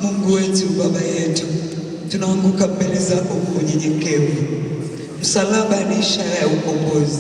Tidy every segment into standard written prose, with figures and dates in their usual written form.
Mungu wetu, Baba yetu, tunaanguka mbele zako kwa unyenyekevu. Msalaba ni ishara ya ukombozi.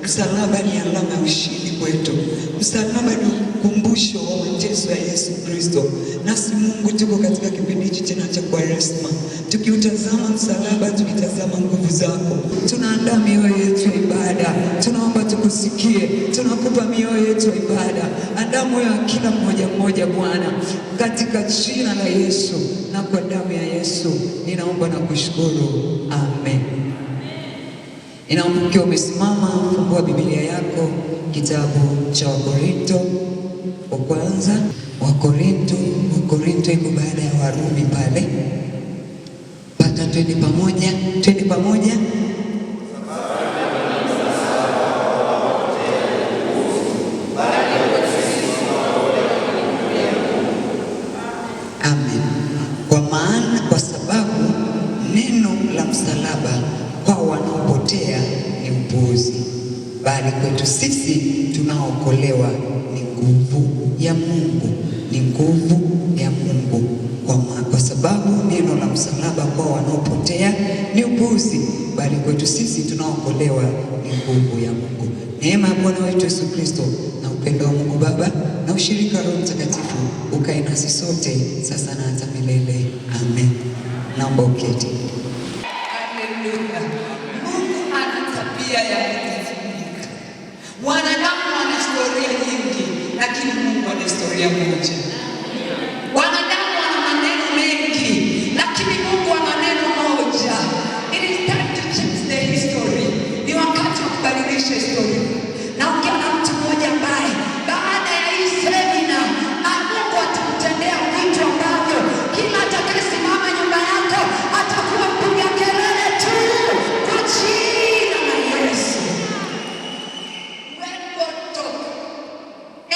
Msalaba ni alama ya ushindi kwetu. Msalaba ni ukumbusho wa mateso ya Yesu Kristo. Nasi Mungu, tuko katika kipindi hichi tena cha Kwaresma, tukiutazama msalaba, tukitazama nguvu zako, tunaandaa mioyo yetu ya ibada. Tunaomba tukusikie, tunakupa mioyo yetu ya ibada. Andaa moyo wa kila mmoja mmoja Bwana, katika jina la Yesu na kwa damu ya Yesu ninaomba na kushukuru, amen. Ninaomba ukiwa umesimama, fungua Biblia yako kitabu cha Wakorinto wa kwanza. Wakorinto, Wakorinto iko baada ya Warumi pale. Pata, twende pamoja, twende pamoja. Amen. Kwa maana, kwa sababu neno la msalaba kwa wanaopotea ni upuuzi, bali kwetu sisi tunaookolewa ni nguvu ya Mungu, ni nguvu ya Mungu. Kwa sababu neno la msalaba kwa wanaopotea ni upuuzi, bali kwetu sisi tunaookolewa ni nguvu ya Mungu. Neema ya Bwana wetu Yesu Kristo na upendo wa Mungu Baba na ushirika wa Roho Mtakatifu ukae nasi sote sasa na hata milele. Amen. Naomba uketi. Haleluya. Mungu ana tabia ya kutajirika. Wanadamu wana historia nyingi, lakini Mungu ana historia moja. Wanadamu wana maneno mengi, lakini Mungu ana neno moja. It is time to change the history. Ni wakati wa kubadilisha historia. Naongea na mtu mmoja ambaye baada ya hii semina Mungu atamtendea vitu ambavyo kila atakayesimama nyuma yako atakuwa mpiga kelele tu kwa jina la Yesu. When God talk,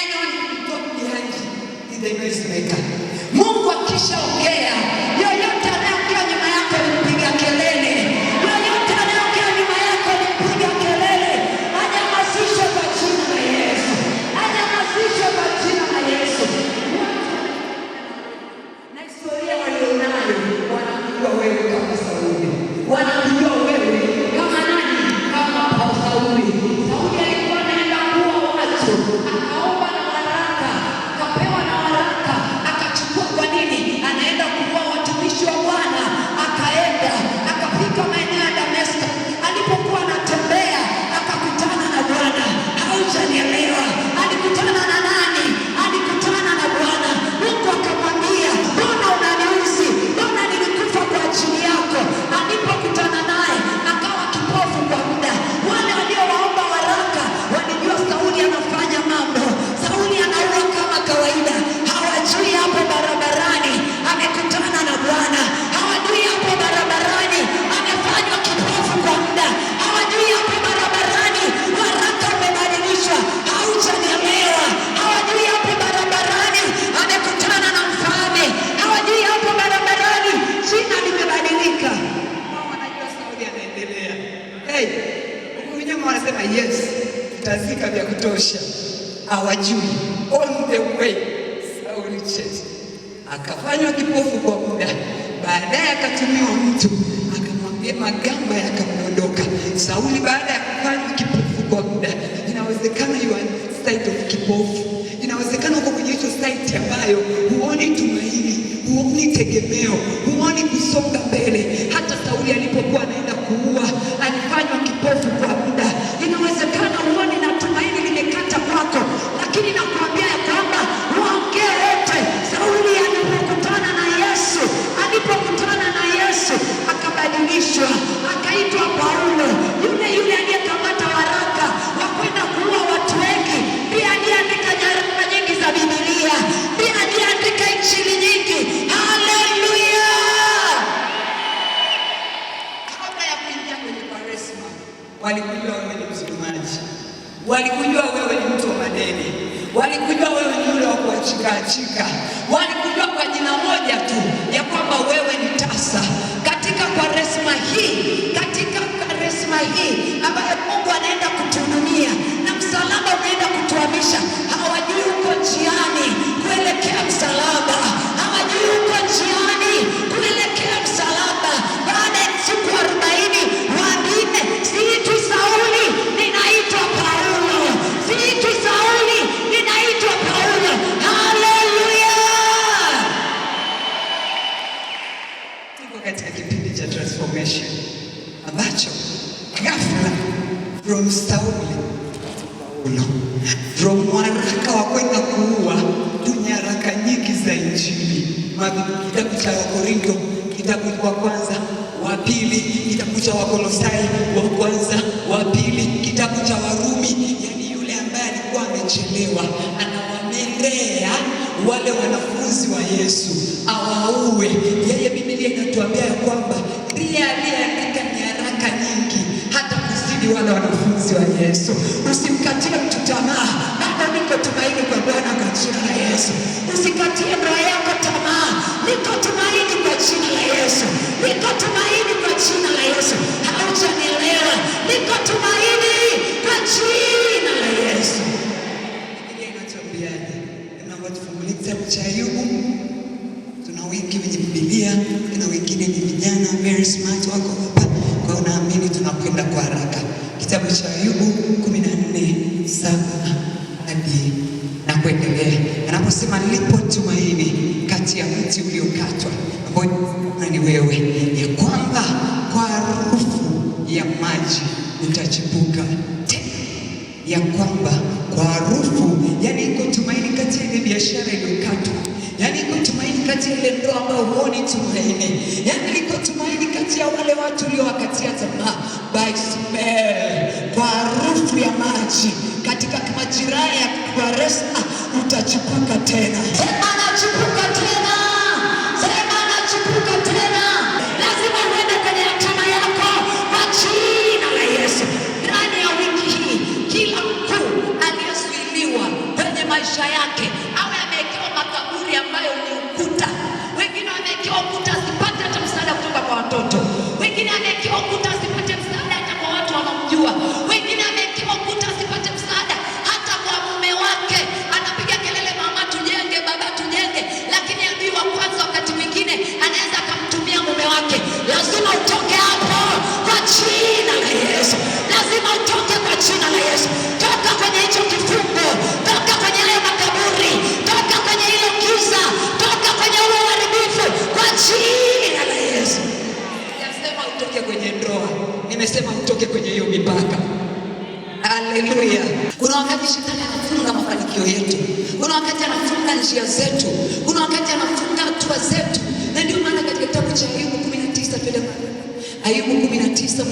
anyone who talk behind you is the noise maker. Mungu akishaongea, yoyote anayeongea nyuma yako ni mpiga kelele. Yoyote anayeongea nyuma yako ni mpiga kelele. Anyamazishwe kwa jina la Yesu. Anyamazishwe kwa jina la Yesu. Na historia walionayo, wanakujua wewe kama Sauli, wanakujua wewe kama nani? Kama Sauli. Sauli alikuwa anaenda kuua watu, akaomba na waraka, akapewa na waraka, akachukua. Kwa nini? Anaenda kuua watumishi wa Bwana. Akaenda akafika maeneo ya Damesko, alipokuwa anatembea akakutana na Bwana. Haujanielewa? Alikutana na nani? Alikutana na Bwana. Mungu akamwambia, "Mbona unaniuzi? Mbona nilikufa kwa ajili yako?" Alipokutana naye akawa kipofu kwa muda. Wale waliowaomba waraka walijua Sauli anafanya mambo, Sauli anaua kama kawaida. Hawajui hapo barabarani amekutana na Bwana, hawajui hapo barabarani amefanywa kipofu kwa muda, hawajui hapo barabarani waraka umebadilishwa. Haujanielewa? Hawajui hapo barabarani amekutana na mfalme, hawajui hapo barabarani jina limebadilika. Wao wanajua Sauli anaendelea. Hey, huku nyuma wanasema, "Yes, tutazika vya kutosha." Hawajui on the way Sauli changed. Akafanywa kipofu kwa muda, baadaye akatumiwa mtu akamwambia, magamba yakamdondoka. Sauli baada ya kufanywa kipofu kwa muda, inawezekana you are state of kipofu, inawezekana uko kwenye hicho state ambayo huoni tumaini, huoni tegemeo, huoni kusonga mbele. Hata Sauli alipokuwa anaenda kuua alifanywa kipofu kwa muda. Inawezekana huoni na tumaini limekata kwako, lakini nakuambia ya kwamba waongee wote. Sauli alipokutana na Yesu, alipokutana na Yesu akabadilishwa, akaitwa Paulo, yule yule aliyekamata waraka wa kwenda kuua watu wengi, ndiye aliyeandika nyaraka nyingi za Biblia, ndiye aliyeandika injili nyingi. Haleluya! Kabla ya kuingia kwenye Kwaresma, walikujua wewe ni mzulumaji, walikujua wewe ni mtu wa madeni, walikujua wewe ni yule wa kuachika achika, walikujua kwa jina moja tu ya kwamba wewe ni tasa. Katika Kwaresma hii, katika Kwaresma hii ambayo Mungu anaenda kutuhudumia na msalaba unaenda kutuhamisha, hawajui uko njiani kuelekea msalaba, hawajui uko njiani. Kitabu cha Wakorintho, kitabu wa kwanza, wa pili, kitabu cha Wakolosai wa kwanza, wa pili, kitabu cha Warumi. Yani yule ambaye alikuwa amechelewa anawamendea wale wanafunzi wa Yesu awaue. Yeye Biblia inatuambia ya kwamba ndiye aliyeandika nyaraka nyingi hata kuzidi wale wanafunzi wa Yesu. Usimkatie mtu tamaa, bado niko tumaini kwa Bwana kwa jina la Yesu. Usikatie ndoa yako tamaa, liko tumaini kwa jina la Yesu, liko tumaini kwa jina la Yesu. Haujanielewa? Liko tumaini kwa jina la Yesu. Biblia inatuambiaje? Naomba tufungulie kitabu cha Ayubu. Tuna wengi wenye Biblia na wengine ni vijana very smart wako hapa, kwa hiyo naamini tunakwenda kwa haraka. Kitabu cha Ayubu 14:7 hadi na kuendelea, anaposema lipo tumaini kati ya mti uliokatwa ambao ni wewe, ya kwamba kwa harufu ya maji utachipuka tena, ya kwamba kwa harufu, yani iko tumaini kati ya ile biashara iliyokatwa, yani iko tumaini kati ya ile ndoa ambayo huoni tumaini, yani liko tumaini kati ya wale watu uliowakatia tamaa. By smell, kwa harufu ya maji katika majira ya Kwaresma utachipuka tena. Sema nachipuka tena, sema nachipuka tena. Lazima uende kwenye hatima yako kwa jina la Yesu. Ndani ya wiki hii, kila mkuu aliyezuiliwa kwenye maisha yake awe amewekewa makaburi ambayo ni ukuta. Wengine wamewekewa ukuta asipate hata msaada kutoka kwa watoto, wengine amewekewa ukuta asipate msaada hata kwa watu wanaomjua, wengine amewekewa ukuta asipate msaada hata kwa mume wake. Anapiga kelele, mama tujenge, baba tujenge, lakini adui wa kwanza wakati mwingine anaweza akamtumia mume wake. Lazima utoke hapo kwa jina la Yesu, lazima utoke kwa jina la Yesu. Toka kwenye hicho kifungo, toka kwenye hayo makaburi, toka kwenye hilo giza, toka kwenye huo uharibifu kwa jina la Yesu. Sijasema utoke kwenye ndoa, nimesema utoke kwenye hiyo mipaka. Haleluya! Kuna wakati shetani anafunga mafanikio yetu, kuna wakati anafunga njia zetu, kuna wakati anafunga hatua zetu, na ndio maana katika kitabu cha Ayubu 19, twende Ayubu 19,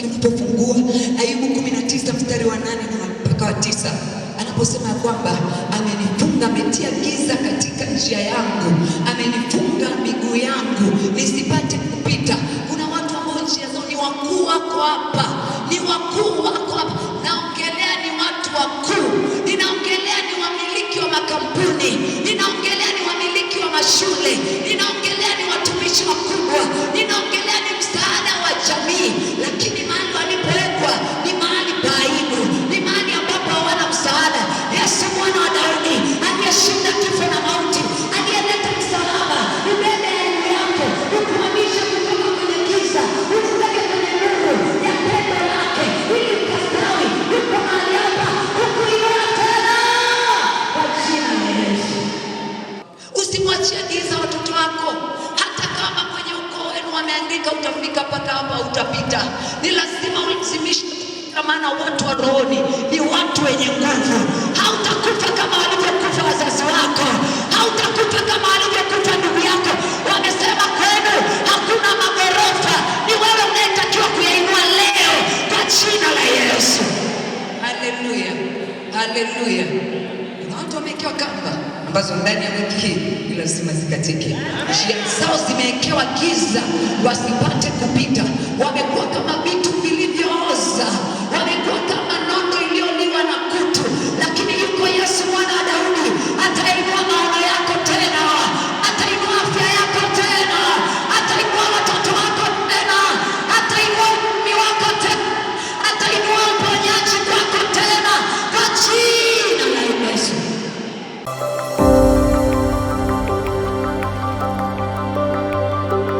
unapofungua Ayubu 19 mstari wa 8 na mpaka wa 9, anaposema ya kwamba amenifunga, ametia giza katika njia yangu, amenifunga miguu yangu nisipate kupita. Kuna watu ambao njia zao ni wakuu wako hapa, ni wakuu wako hapa. Naongelea ni watu wakuu, ninaongelea ni wamiliki wa makampuni, ninaongelea ni wamiliki wa mashule, ninaongelea ni watumishi wakubwa, ninaongelea ni msaada wa jamii, lakini mahali walipowekwa ni mahali pa aibu, ni mahali ambapo hawana msaada. Yesu mwana wa Daudi aliyeshinda kifo na mauti, aliyeleta msalaba, ubebe aibu yako, ukuhamishe kutoka kwenye giza, ukupeleke kwenye nuru ya pendo lake, ili ukastawi. Yuko mahali hapa kukuinua tena kwa jina la Yesu. Usimwachie giza watoto wako, hata kama kwenye ukoo wenu wameandika utafika mpaka hapa, utapita. Ni lazima ulazimishe, maana watu wa rohoni ni watu wenye nguvu. Hautakufa kama walivyokufa wazazi wako, hautakufa kama walivyokufa ndugu yako. Wamesema kwenu hakuna magorofa, ni wewe unayetakiwa kuyainua leo kwa jina la Yesu. Haleluya, haleluya. Kuna watu wamewekewa kamba ambazo ndani ya wiki hii ni lazima zikatike. Njia zao zimewekewa giza wasipate kupita, wamekuwa kama vitu